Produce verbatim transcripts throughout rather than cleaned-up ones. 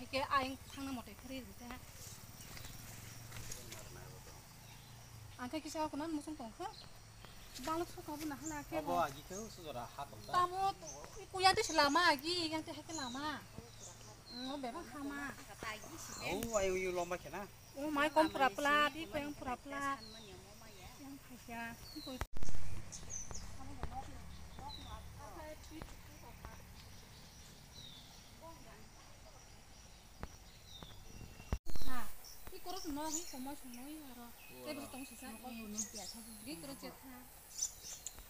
Hike ayang thangna mote khari rite. Angke kisa ako nan musung tong kha. Balok sok abo nahana ke Obo bo. Agi khe usujora ha tong ta. Tamo kuya de lama agi yang te hake lama. Ngo bebak hama. Oh, ayo yu lomba khe na. Oh, mai kom pura plat, i koyang pura plat. Yang khasia. Ha, i korok no hi komo songno i aro. Tei bo tong sisa. Gi korok chetha.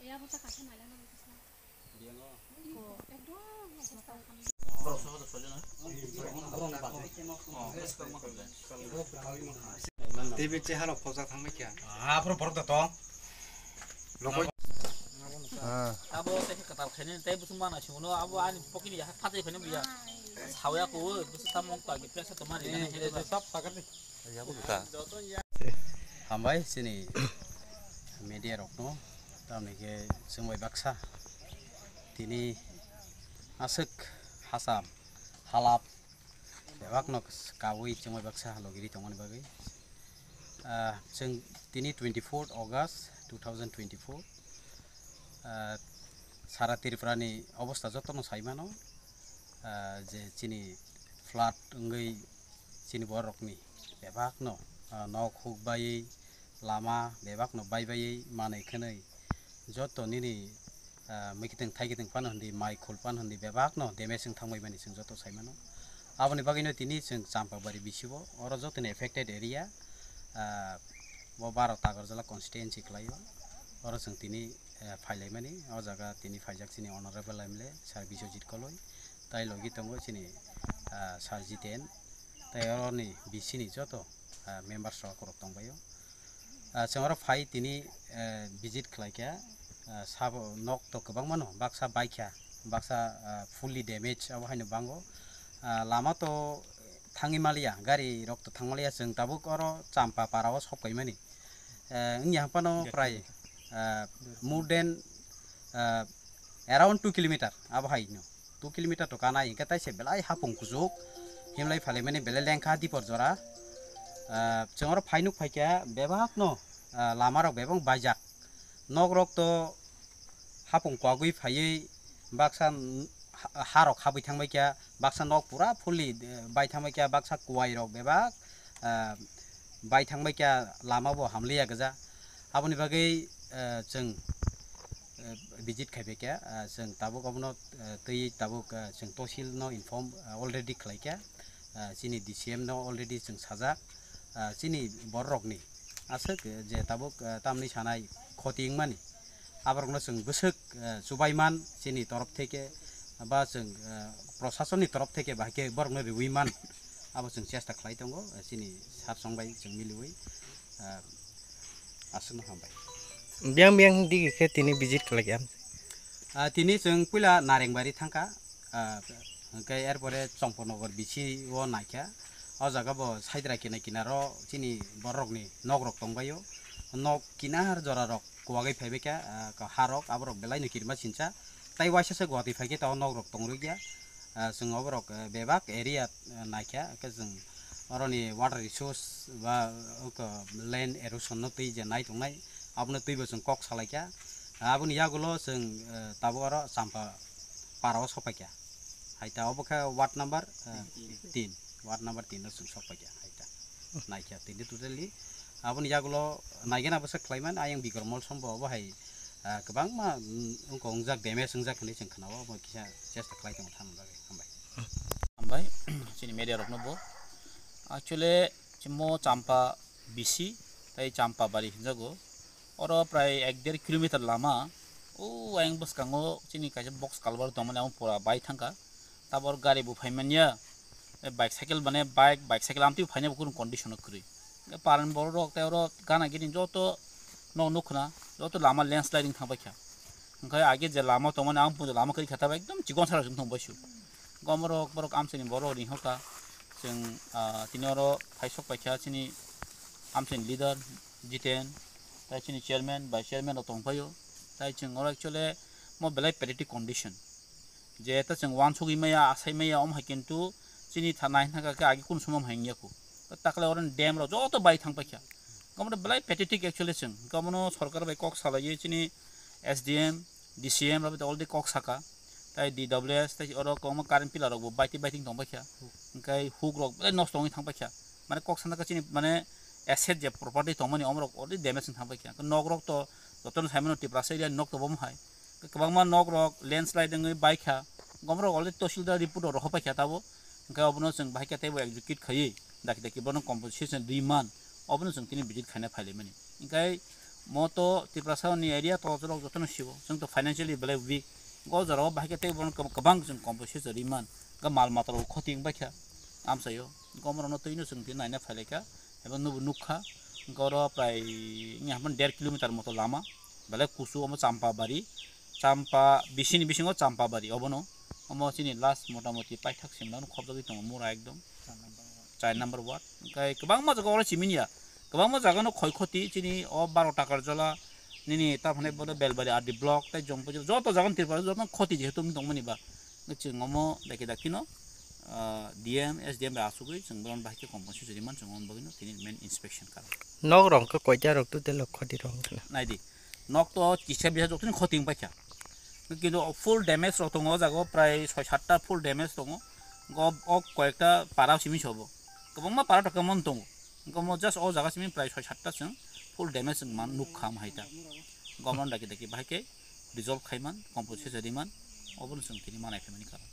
Ya bo ta kasa nai lana sisa. Ekdom. Tei be cheha rok khojak thangbai kha. Ha, aphuru borok da tong. Lokoi. Ah. Abo tei khe kwtal khainani tei bwswk mana simono abo ani pokini ya phatai khainani buya. Sawya ko bwswk samung ta gi pressure to mari nani hede ba. Sab pagar ni. Hambai chini media rokno tamni khe chwngbai baksa tini aswk hacham halap bebakno kaui chwngbai baksa logi ri tongmani bagwi. Ah, chwng tini twenty-fourth August two thousand twenty-four, ah, sara Tripura ni obostha jotono sai mano, ah, je chini flood wngwi chini borokni bebakno, ah, nok huk baiwi lama bebakno bai baiwi manwi khwnwi joto nini ah, mwkhitwng thaikitwng phano hwnwi, mai khul phano hwnwi, bebakno damage wng thangbai mani chwng joto sai mano. Aboni bagwino tini chwng Champabari bisi-o, oro jotoni affected area, ah, bo baro Tagarjala constituency kwlaio. Oro chwng tini, eh, phailaimani, o jaga tini phaijak chini Honorable M L A Sir Biswajit Koloi, tai logi tongo chini, ah, Sir Jiten, tai oroni bisi ni joto, ah, members rok rok tongbaio. Ah, chwng oro phai tini, eh, visit khlai kha, ah, sabo nok to kwbangma no, baksa bai kha, baksa, ah, fully damage abo haino bango. Ah, lama to thangwi maliya, gari rok to thang maliya, chwng tabuk oro Champa para o sok paimani. Eh, wngya phano prai, ah, more than, ah, around two kilometer abo hai no. Two kilometer to kanai, hingke taise belai hapung kuchuk, himlai phalaimani belai lengkha dipor jora. Ah, chwng oro phai nuk phaikha bebakno, ah, lama rok bebak baijak. Nok rok to hapung kwagwi phaiwi baksa n-, ha-, ha rok habwi thangbaikha, baksa nok pura fully, eh, bai thangbaikha, baksa kuwai rok bebak, ah, bai thangbaikha, lama bo hamliya gwja. Aboni bagwi, eh, chwng eh, visit khai bai kha, ah, chwng tabuk obono, eh, twi tabuk, ah, chwng tosil no inform, ah, already khlai kha, ah, chini D C M no already chwng sajak, ah, chini borok rokni aswk, eh, je tabuk, ah, tamni sanai khoti wngmani aborokno chwng bwswk, eh, chubai man chini torof theke ba chwng, eh, prosasonni torof theke bahai khe borokno riwi man abo chwng chesta khlai tongo, eh, chini sir song bai chwng miliwi, eh, aswkno hambai. Biyang biyang digi khe tini visit khlai kha? Ah, tini chwng puila Narengbari thangkha, ah, hwnkhe erpore Chompornogor bisi o naikha. O jaga bo saidra kina kinaro chini borokni nok rok tongbaio. Nok kinar jora rok kuwagwi phaibaikha, ah, ha rok aborok belai no kirima sincha. Tai waisa se Guwahati phaikhe tao nok rok tongrwkya. Ah, chwng oborok, eh, bebak area, eh, naikha, hwnkhe chwng oroni water resource ba, oko, land erosion no twi je nai tongnai, abono twibo chwng kok salaikha. Aboni yagulo chwng, eh, tabuk oro Champa para o sopaikha. Hai ta obo khe ward number, eh, tin, ward number tin o chwng sopaikha hai ta. Naikha tini totally. Aboni yagulo naigena bwsa khlaiman ayang Bikram Mall sombo obo hai, ah, kwbangma, mm, wngkha wngjak, damage wngjak hinwi chwng khwnao, omo kisa chesta khlai tongo thangna bagwi. Hambai. Hambai, chini media rokno bo. Actually, chimo Champa bisi, tei Champa bari hinjago. Oro prai ek der kilometer lama, o ayang bwskango chini kaisa box culvert tongmani, amo pura bai thangkha. Tabor gari bo phaimanya, eh, bike cycle mane bike, bike cycle amtwi phaina bo kunu condition o kwrwi. Eh, paren borok rok tei oro gana gini joto no nukna, joto lama landsliding thangbai kha. Hwnkhe age je lama tongmani ang puja lama kwrwi kha, tabo ekdom chikon sara wng thang baisu. Gomorok borok amchaini borok ringhoka. Chwng, ah, tini oro phaisok paikha chini amchaini leader Jiten, tai chini chairman, vice chairman rok tongphaio. Tai chwng oro actually mo belai pathetic condition. Je ta chwng uansugwi maya, asai maya, omo hai kintu Chini tha-, nai thangkha khe agi kun somom hai wngya khu. Takle oro dam rok joto bai thang paikha. Omo belai pathetic actually chwng. Omono sorkar bai kok salaiwi chini S D M, D C M rok already kok saka. Tai D W S tai oro kwbangma current pillar rok bo baiti baiti tong paikha. Hwnkhe huk rok belai nosto wngwi thang paikha. Mane kok sana khe chini mane asset je property tongmani omorok already damage wng thang paikha. Nok rok to jotono saimano Tiprasa area nok to bomo hai. Kwbangma nok rok landslide wngwi baikha. Gomorok already tahsildar report rok rohor paikha tabo. Hwnkhe obono chwng bahai khe teibo execute khaiwi daki daki bono compensation rwi man. Obono chwng tini visit khaina phailaimani. Hwnkhe mo to Tiprasa ni area to rok jotono sibo. Chwng to financially belai weak. Go jora o bahai khe teibo bono kwbang chwng compensation rwi man. Hwnkhe mal mata rok khoti wng baikha. Amchaio. Gomorokno twino chwng tini naina phailaikha. Ebo nubo nukha. Hwnkhe oro prai wngya hwnba der kilometer moto lama. Belai kusu omo Champabari. Champa, bisini bisingo Champabari obono. Omo chini last motamoti paithak simlano khopjagwi tongo mura ekdom. Char number ward. Hwnkhe kwbangma jaga oro chimini ya. Kwbangma jaga no khoi khoti chini o baro takar jola. Nini ta phane bodo Belbari R D block tai Jompo joto jaga no Tripura joto khoti jehetu wng tongmani ba. Chwng omo dakhe dakhe no, ah, D M, S D M bai asugwi chwng boron bahai khe compensation rwi man chwng omo bagwi no tini main inspection kha. Nok rok khe koita rok total o khoti rok wngkha na? Naidi. Nok to kisa bisa joktoni khoti wng paikha. Kintu full damage rok tongo o jaga o prai soi satta full damage tongo. Go o koyekta para simi sobo. Kwbangma para to kwbangma tongo. Omo just o jaga simi prai soi satta chwng full damage wng man nukha am hai ta. Gomon daki daki bahai khe resolve khai man, compensation rwi man, obono chwng tini manai phaimani karon.